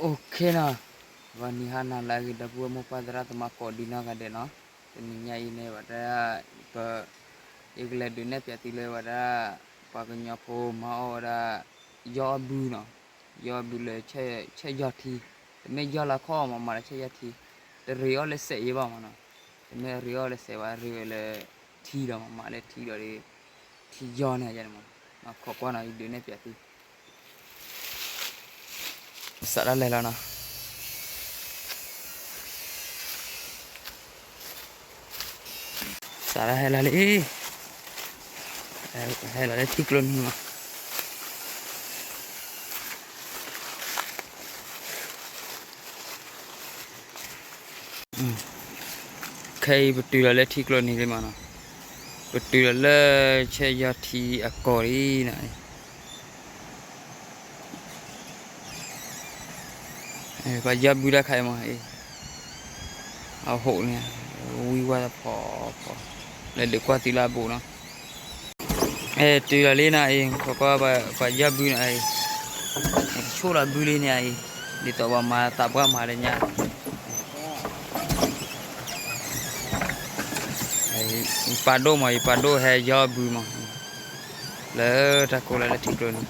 OK နီၤ, ဂီၤနံၤဟါနၤလၢအဂ့ၤ ဒီပုၢ်ဝဲၢ်မိၢ်ပၢ်သရၣ်သမါကိးဒံနီၢ်ဂၤဒဲးနီၤ, တနံၤညါအံၤန့ၣ် ဘၣ်တၢ် ပ ယကလဲၤဒုးနဲၣ်ဖျါသုလၢဝဲဒၣ် ပှၤကညီဖိမၤအီၣ်ဝဲဒၣ် ယီၢ်အီၣ်ဘုနီၤ, ယီၢ်အီၣ်ဘုလၢ ဆဲးယီၢ်ထံ, တမ့ၢ်ယီၢ်လၢခီၣ်မး မၤလၢဆဲးယီၢ်ထံ, တရ့အီၣ်လၢစဲးယဲဘၣ်မးနီၤ, တမ့ၢ်ရ့အီၣ်လၢစဲးဘၣ် ရ့ဝဲလၢထံလီၤမး, မၤလၢထံဒီး ထံယီၢ်န့ၣ်ယဲန့ၣ်မး, ခိးကွၢ်နီၤ ယဒုးနဲၣ်ဖျါသု စးထီၣ်လဲၤလီၤနီၤ, စးထီၣ်ဟဲလီၤလံ, ဟဲလီၤလၢထံကျိနံၤမး. ခဲအံၤပတုၤလီၤလၢထံကျိနံၤလံမးနီၤ, ပတုၤလီၤလၢဆဲးယီၢ်ထံအကီၢ်လံနီၤ, ပှၤယီၢ်ဘုတၢ်ခါအံၤမး, အဟိးန့ၣ် ဝံဝါဖီဖီ, လဲၤဒုးကွၢ်သံလၢအဘူးနီၤ. အဲ တုၤလီၤလံနီၤအံၤ ခိးကွၢ်ပှၤယီၢ်ဘုနီၤအံၤ, ဆိၣ်လီၤဘုလံန့ၣ်အံၤ, ဒ်သိးပှၤမၤသးပှၢ်မၤလၢညါ, ယပာ်ဒိၣ်မး ယပာ်ဒိၣ်ဟဲယီၢ်ဘုမး, လၢတၢ်ကိးလၢလၢထံကျိနံ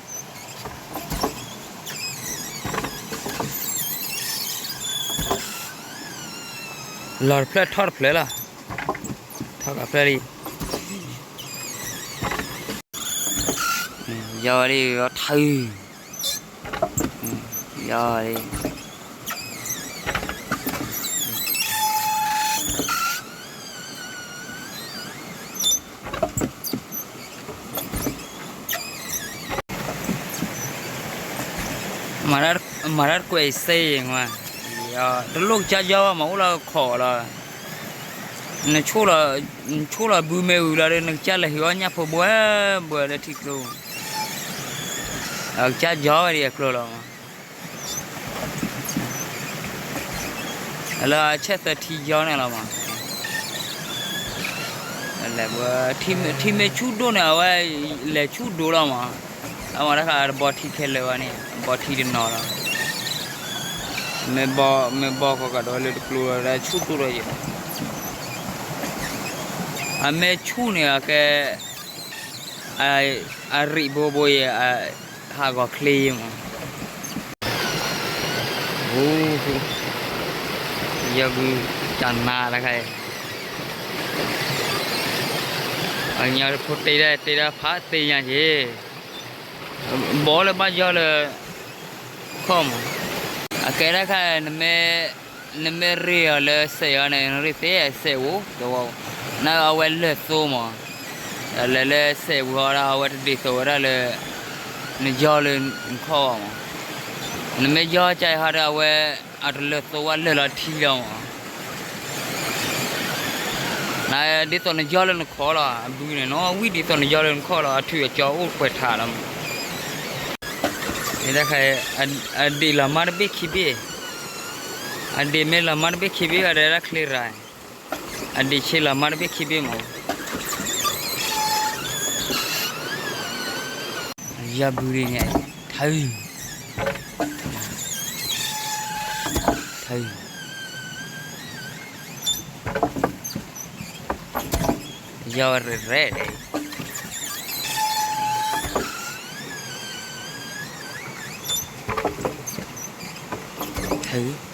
ၤ လီၤတဖျၢၣ်ထီၣ်တဖျၢၣ်လီၤ, ထီၣ်ကဖျၢၣ်လံ, ယီၢ်လံ ထၢ, ယီၢ်လံ. မၤတၢ်တကွဲးအံၤစ့ၢ်ကီး, တလိၣ်ကစၢ်ယီၢ်ဘၣ်မး အိၣ်လၢခိးလီၤ, နဆိၣ်လီၤဘုမ့ၢ်ဝံၤလီၤဒီး နကစၢ်လဲၤဟံးအီၣ်ညၣ်ဖိဘှဲဘှဲလၢထံကျိ, အကစၢ်ယီၢ်ဝဲဒ်အကျိၤလီၤမး. လၢအဆဲးသၢထံယီၢ်န့ၣ်လီၤမး, ထံမ့ၢ်ဆူၣ်ဒိၣ်န့ၣ် အဝဲလဲၤဆူၣ်ဒိၣ်လီၤမး, အမ့ၢ်တၢ်ဃးတဘီထံခဲလၢာ်ဘၣ်န့ၣ် ဘီထံတနီၤလီၤ, မ့ၢ်ဘီ မ့ၢ်ဘီဃီကဒီးလၢတကျိၤလီၤ ဆူၣ်ဒိၣ်လီၤယဲ, အမ့ၢ်ဆူၣ်န့ၣ် အကဲ အရံးဘိဘိယဲ ဟးဂီၤချ့ယဲမး, အိ ယီၢ်ဘု ကနါတခါအံၤ, အညီတဖိတ့ဒၣ်တ့ဒၣ်ဖးသ့ညါက့ၤ, ဘီလၢဘၣ်ယီၢ်လၢ ခီၣ်မး, အကဲတၢ်ခါ နမ့ၢ်ရ့အီၤလၢစဲးအီၤန့ၣ် နရ့သ့စဲးဧိၤ တဝီ, နအဝဲလၢၢ်သိမး, လဲၤလၢစဲးဝံၤဟီဒီး အဝဲတဒ်သိးဝဲဒၣ်လၢ နယီၢ်လၢနခီၣ်ဘၣ်မး, နမ့ၢ်ယီၢ်ကၢ်အံၤဟီဒီး အဝဲအတလၢၢ်သိဝဲလၢၢ်လီၤထံလီၤမး, နဒ်သိးနယီၢ်လၢနခီၣ်လီၤ အဘုန့ၣ် နဝံၣ်ဒ်သိးနယီၢ်လၢနခီၣ်လီၤ အထုးအကၠီအိၣ်ကွဲးထးလီၤမး, တၢ်ခါ အဒံးလီၤမၢ်တဘ့ၣ်ခံဘ့ၣ်, အဒံးမ့ၢ်လီၤမၢ်တဘ့ၣ်ခံဘ့ၣ်ဘၣ်ဒီး တၢ်ချ့ရၤ, အဒံးဆ့လီၤမၢ်တဘ့ၣ်ခံဘ့ၣ်မး, ယီၢ်ဘုဒ်န့ၣ်, ထၢ, ထၢ, ယီၢ်ရဲၣ်ရဲၣ်ဒဲး ထၢ,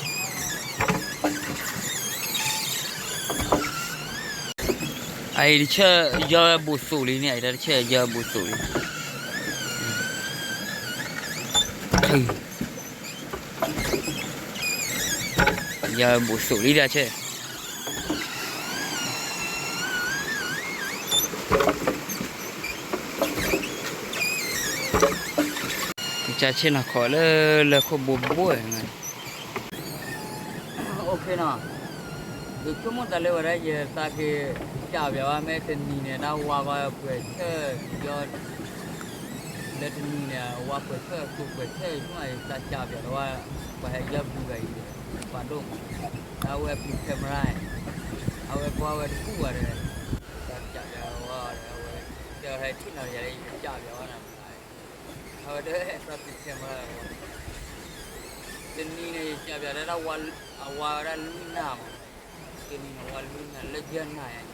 အအံၤတဆၢ ယီၢ်ဝဲဘူးသိးလံန့ၣ် အံၤတဆၢ ယီၢ်ဝဲဘူးသိးလံ, ထၢ, ယီၢ်ဝဲဘူးသိးလံတၢ်ဆၢ ကစၢ်ဆ့ၣ်နီၤခီလၢ လၢခိၣ်ဘိဘိန့ၣ်, အိၣ်ခ့နီၤ, ယဆိကမိၣ်သးလၢဝဲဒၣ် ယသးက့ၤ ကးပၠးဝဲ မ့ၢ်တနံၤန့ၣ် တၢ်ဝါဂီၢ်ပှဲၤဆၢ, ယီၢ် လၢတနံၤန့ၣ် ဝါပှဲၤဆၢ ကျိၤပှဲၤဆၢ ဆိကမိၣ်သးကးပၠးလၢဝဲ ပှၤဟဲယီၢ်ဘုဂၤအံၤ ပာ်ဒိၣ်မး, အဝဲပျံၤ camera, အဝဲကွၢ်ဝဲတကူၣ်ဘၣ်ဒီး သးကးပၠးဝဲဒီး အဝဲ တဲဟဲထံၣ်နီၤယၤလၢယကးပၠးဝဲနၤ, အဝဲတဲသးပျံၤ camera ဝဲန့ၣ် တနံၤန့ၣ် ယကးပၠးဒၣ် အဝါဝဲဒၣ်လွံၢ်နၢ်မး, တနံၤန့ၣ် ဝါလွံၢ်နၢ် လၢယဲၢ်နၢ်ယါန့ၣ်,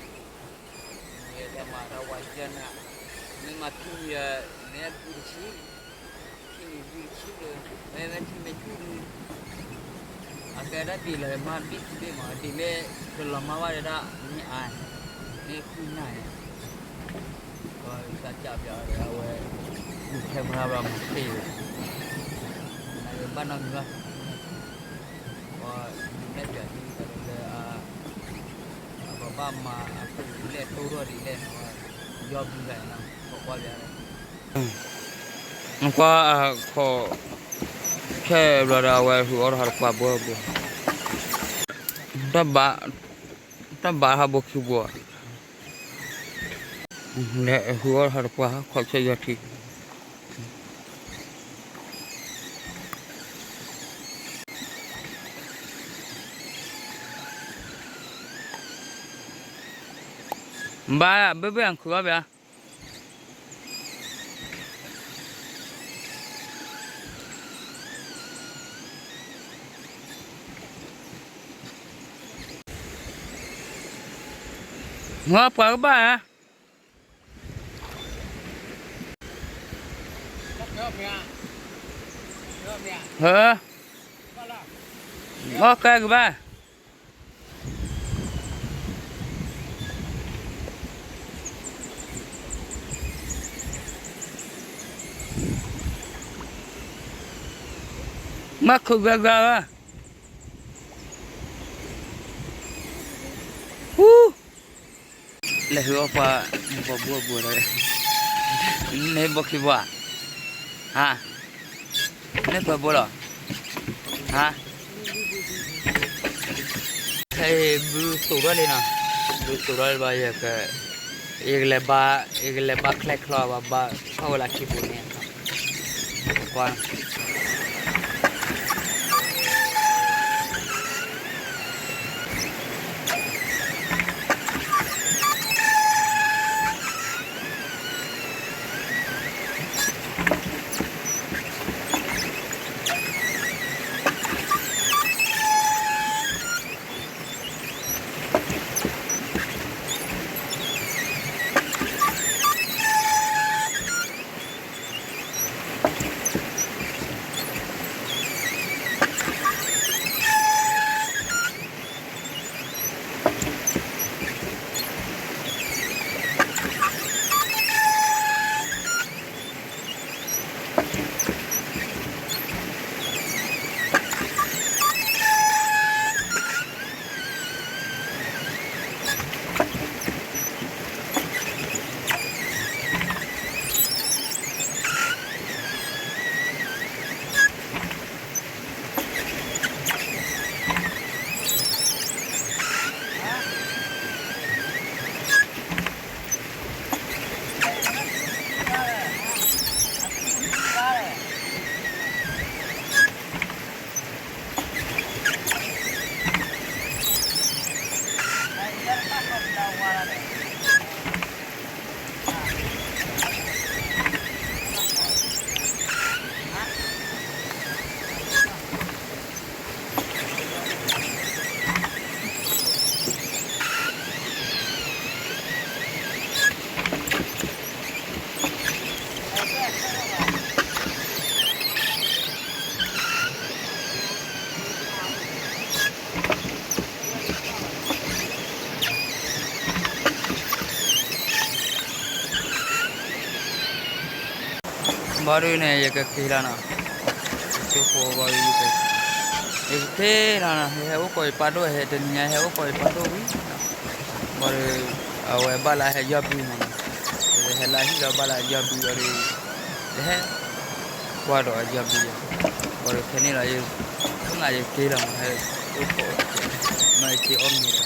မ့ၢ်တမၤဒၣ်ဝါယဲၢ်နၢ်, မ့ၢ်မၤခံနံၤဒီး မ့ၢ်ဘုတဆံ, ခံနံၤဘုတဆံလၢ, မ့ၢ်မ့ၢ်ထံမ့ၢ်ဆူၣ်ဒု, အကဲဒၣ်ဒံးလၢမၤဘ့ၣ်ခံဘ့ၣ်မး ဒ်မ့ၢ်ကလီၤမၢ်ဘၣ်ဒၣ် မ့ၢ်အါန့ၣ်, မ့ၢ်ဃုနၢ်န့ၣ် ကစၢ်ကးပၠးဒီးအဝဲ, ဒုးထဲမၤဘၣ်မၤသ့ၣ်, နဘၣ်နီတမံၤဘၣ်, ဒုးနဲၣ်ပၠးဒ်သိးလၢ, အကဘၣ်မၤအသိးလဲၣ်တိၢ်ထီၣ်ဒ်လဲၣ်န့ၣ်, ယီၢ်ဘုဂၤန့ၣ်, ပကွၢ်ပၠး, ကွၢ်, ခဲဘျီဒီးအဝဲဟုးအီၣ်ထီၣ်တပှၢ်ဘှီဘှီ, တၢ်ဘၣ်ထီၣ်ဘိခံဘိ, လဲၤဟုးအီၣ်ထီၣ်တပှၢ်ခီၣ်ဆၢယီၤထံ ဘၣ်ဘၣ်ဘၣ်ခုးအီၣ်ဘၣ်, မ့ၢ်ပှၤကဘၣ်ဧါ, အီၣ်ကဲကဘၣ် မၤခုးဂၤဂၤဧၢ, ဟူ, လဲၤဟုးအီၣ်ပှၤ, ပှၤဘိၣ်အဘိၣ်ဒီး, န့ၣ်ဘိခံဘိဧါ, ဟါ, န့ၣ်ပှၤဘိၣ်လီၤ, ဟါ, ခဲအံၤဘုသိးထီၣ်လံနီၤ, ဘုသိးထီၣ်လံဘၣ်, ယက, ယကလဲၤဘါ, ယကလဲၤဘါချဲချီဘၣ်ဘၣ်, ထီၣ်ဝဲလၢခံပူၤန့ၣ်, ကွၢ် ဘၣ်ဒုးန့ၣ် ယကက့ၤလီၤနီၤ, ယက့ၤလီၤနီၤ, ယဟဲအိၣ်ကိးယပၢ်ဒိၣ်, ဟဲတနံၤညါဟဲအိၣ်ကိးယပၢ်ဒိၣ်ဝံၤ, ဘၣ်ဒီး, အဝဲဘၣ်လၢဟဲယီၢ်ဘုမးနီၤ, ယဟဲလၢဟံၣ်လီၤဘၣ်လၢယီၢ်ဘုအီၤဒီး, ယဟဲ, ကွၢ်ဒီးအယီၢ်ဘုယၤ, ဘၣ်ဒီးခဲန့ၣ်လီၤ, ယ, ခိၣ်နၢ်ယက့ၤလီၤမး, ဟဲအိၣ်ကိး, မ့ၢ်ယက့ၤအီၣ်မ့ၤလီၤ,